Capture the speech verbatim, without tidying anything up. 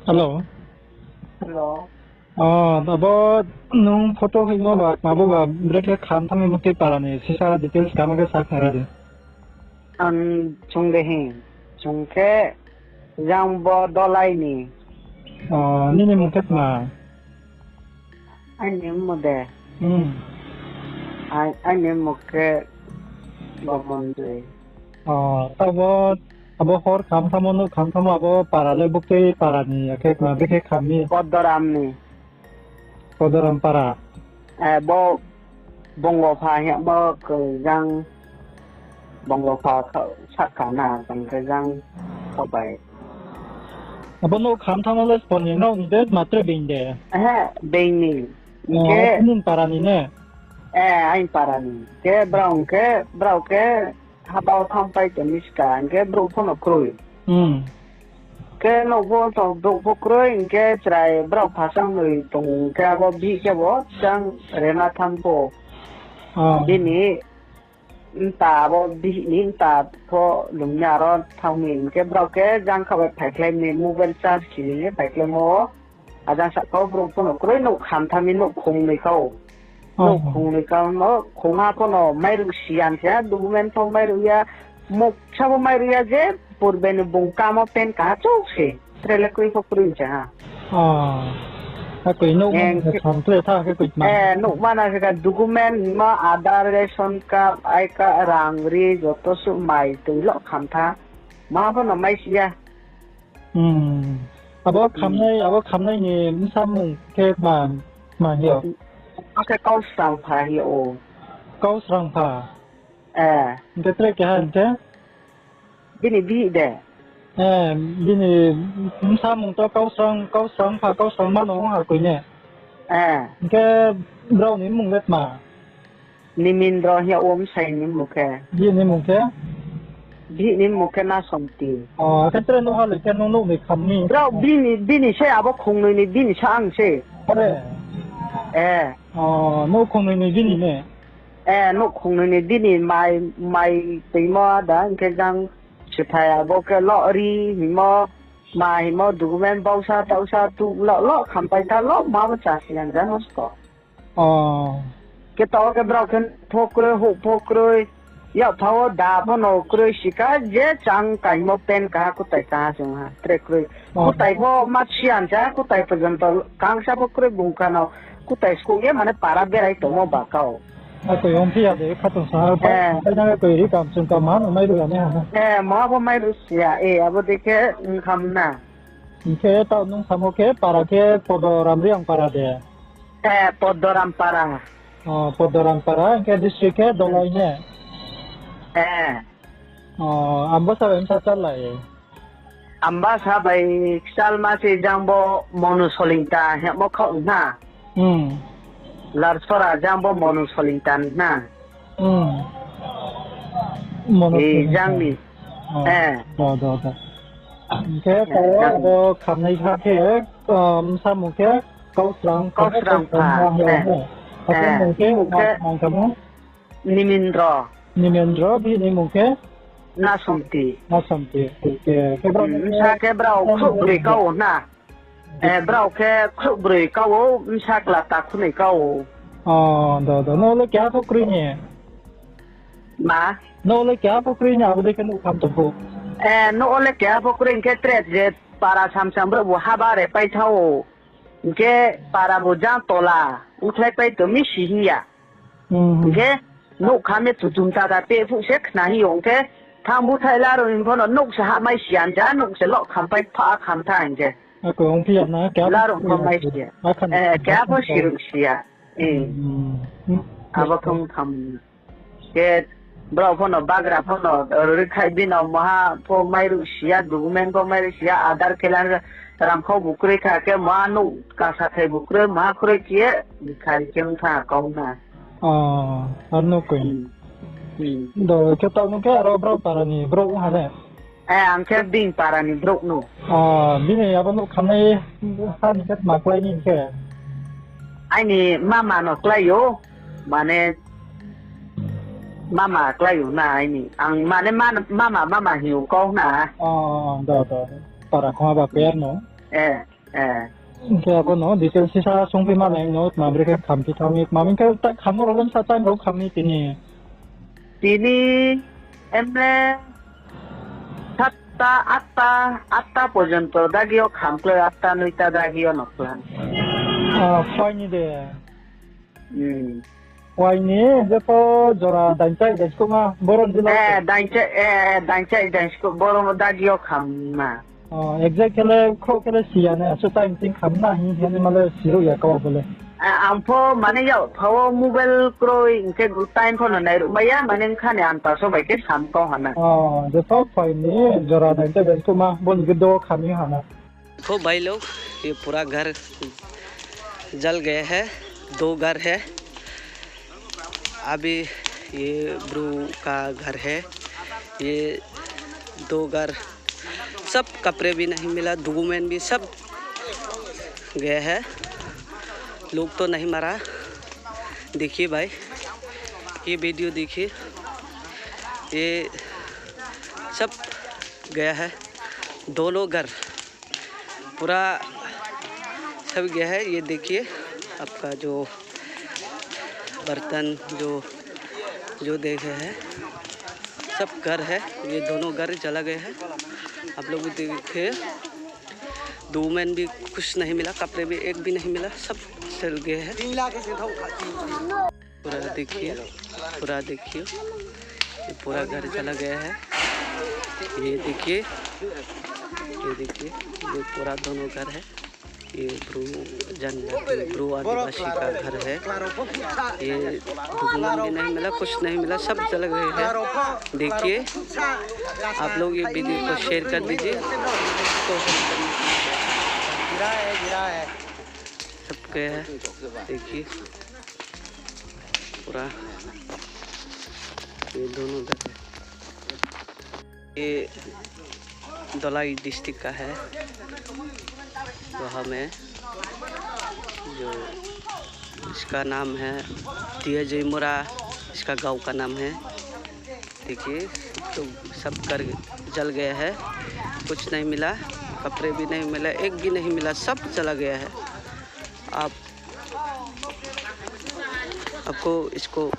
Hello. Hello. O, abo nung photo hoihmo ba, abo ba, brekhe kham thanngmo tei para ni sisa details kaham khe sa khnari di. Ang chung de hing, chung khe jang bo Dolai ni. O, nini mung khe tma? Aini mung de. Hmm. Ai, aini mung khe Gomon de. O, tabo, abo hor kham thanngmo, nouh kham thanngmo, abo para le buktui para ni, akhe tma brekhe kham mi? Podoram ni. Podoram para. Eh, bo Bongopha hingmo khe jang Bongopha kha-, sahka na, tang khe jang khabai. Abo nouh kham thanngmo le sbo ni nrao ni de, matre being de? Ehe, being ni. O, hing khe nini para ni ne? Eh, aini para ni. Khe brao hing khe, brao khe haba wo thanngpai tong mi ska, hing khe brouh pho no kroi. Hmm. Khe nouh pho tong, brouh pho kroi, hing khe chrai brao phasang noi tong, hing khe abo bihih khe bo jang rema thanng pho. O. Bini mta abo bihih ni mta pho lung ya aro thanng mi, hing khe brao khe jang kha bai phaikhlai mi, mobile charge khe ye phaikhlaimo. Ajang sahka wo brouh pho no kroi, nouh kham thanng mi, nouh khong noi kau. Nouh khong noi kau no, khongha pho no mairuh si ya hing khe, document pho mairuh ya, moksa pho mairuh ya je, purbe ni bung kamo pen kaha chouh se, tre le kroi pho kroi se ha. Akoi nouh mana se kha, tre tha khe koi tma? Eh, nouh mana se kha document hingmo, Aadhaar, ration card, I card, rang ri, joto suh mai tui lo kham tha. Ma pho no mai si ya. Hmm. Abo khamnai, abo khamnai ni bsa mung khe tma, tma hing yo? Abo khe Kausrangpha hing yo. Kausrangpha? Eh. Hing khe tre keha hing khe? Bini bihih de. Eh, bini bsa mung to Kausrang, Kausrangpha, Kausrangma no ong ha koi ne? Eh. Hing khe brao ni mmung le tma? Nimindro hing ya wo bsai ni mmung khe. Bihih ni mmung khe? Bihih ni mmung khe Nasomti. O, khe tre nouh ha le khe nung nouh ni kham ni? Brao bini, bini se abo khongnoi ni bini sa ang se. Are? Eh. O, nouh khongnoi ni bini ne? Eh, nouh khongnoi ni bini mai, mai toimo ada, hing khe jang siphai abo khe lo ri hingmo, ma hingmo, document bausa, tausa, tu lo, lo, khampai tha lo, ma bo chasi yang jang nosto. O. Khe taoh khe brao khe pho kroi, houh pho kroi, yak pha wo da pho no kroi, sika je chang kaimo pen kaha, kutai kaha chung ha, tre kroi. O. Kutai pho ma siyan ja, kutai porjonto kangsa pho kroi bung kha no, kutai skouh ye mane para berai tongmo ba kau. Akoi ongphi ya de, khatungsung ha, pai na koi ri kam chung kam ma no mairuh ya ne ha. Eh, ma pho mairuh si ya, eh, abo dei khe ong kham na. Hing khe taoh nung samo khe para khe Podoram Reang para de? Eh, Podoram para. O, Podoram para, hing khe district khe Dolai ne? Eh. O, Ambasa bai bsa chálai? Ambasa bai kchalma se jang bo Monu Solingta hingmo khaoh na. Hmm. Larsora jang bo Monu Solingta na. Hmm. Monu Solingta. Jang ni. O, eh. Do, do, do. Hing khe taoh abo khamnai ha khe, bsa mung khe Kausrang, Kausrangpha. Kausrang, eh. Akhe mung khe, mung khe, Nimindro. Nimindro, bihih ni mung khe? Nasomti. Nasomti. Khe, khe brao, bsa khe brao khrouhbroi kau na. Eh, brao khe khrouhbroi kau, bsa kla takhunoi kau. O, do, do. Nouh le keha pho kroi ni? Ma? Nouh le keha pho kroi ni, abo dei khe nouh kham tong pho? Eh, nouh le keha pho kroi hing khe tre je para samsam brao bu haba re pai tha ou. Hing khe para bu jang tola, ongkhlai pai tong mi si hing ya. Hing khe nouh kham ye tutum tata peh phuh se khna hing yo, hing khe thanng búthaih la rao hing pho no nouh se hahmai si ya, ja nouh se lo khampai pha kham tha hing khe. Aro pho mai si ya. Eh, keha pho siruh si ya. Abo thong tham. Khe brao pho no bagra pho no, rikhaih bino maha pho mairuh si ya, document pho mairuh si ya, Aadhaar khe la rangkhau bu kroi kha khe maha nouh kasathai bu kroi, maha kroi khe ye, khai khe ong tha kau na. O, aro no koi. Do, khe taoh nung khe aro brao para ni brouh ha le? Eh, ang khe bini para ni brouh no. O, bini abo nouh khamnai ha ni khe tma klái ni khe? Aini mama no klái ou, mane mama klái ou na aini. Ang mane ma-, mama, mama hing ou kau na. O, do, do. Para khoma ba khe aro no. Eh. Hing khe abo no detail sisa sungphi ma nai no, tma brekhe khamphi thanng mi, tma hing khe ta khammo rao le sa time rao khamni tini. Tini emne satta, atta, atta porjonto dagi yo kham khlai, atta noita dagi yo no khlai. Phai ni de. Phai ni, jepho jora dainchai daiskuh ma, boro ni dilo. Dainchai, dainchai daiskuh, boro dagi yo kham ma. Exact khe le, khrouh khe le si ya nai, asuh time ching kham na hing hing ma le siruh ya kau bo le. Ang pho mane yak pha wo mobile kroi, hing khe time pho no nairuh mai ya, mane bkha ni antas wo bai khe sam kau ha na. Jepho phai ni, jora dainchai daiskuh ma, bo ni khe do kham ni ha na. देखो भाई लोग, ये पूरा घर जल गया है, दो घर है। अभी ये ब्रू का घर है, ये दो घर, सब कपड़े भी नहीं मिला, डॉक्यूमेंट भी सब गया है। लोग तो नहीं मरा। देखिए भाई, ये वीडियो देखिए, ये सब गया है, दोनों घर। पूरा सब गया है। ये देखिए, आपका जो बर्तन, जो, जो देखे हैं, सब घर है, ये दोनों घर जला गया है। आप लोग भी देखिए, डॉक्यूमेंट भी कुछ नहीं मिला, कपड़े भी एक भी नहीं मिला, सब जल गया है। पूरा देखिए, पूरा देखिए, ये पूरा घर चला गया है। ये देखिए, ये देखिए, ये पूरा दोनों घर है। ये ब्रू जनजाति, ब्रू आदिवासी का घर है। ये डॉक्यूमेंट भी नहीं मिला, कुछ नहीं मिला, सब चला गया है। देखिए, आप लोग ये वीडियो को शेयर कर दीजिए। गिरा है, गिरा है। सब गया है, देखिए। पूरा ये दोनों घर है। ये धलाई डिस्ट्रिक्ट का है। वहाँ में जो इसका नाम है दिया जयमुरा, इसका गांव का नाम है। देखिए, तो सब घर जल गया है, कुछ नहीं मिला, कपड़े भी नहीं मिला, एक भी नहीं मिला, सब चला गया है। आप, आपको इसको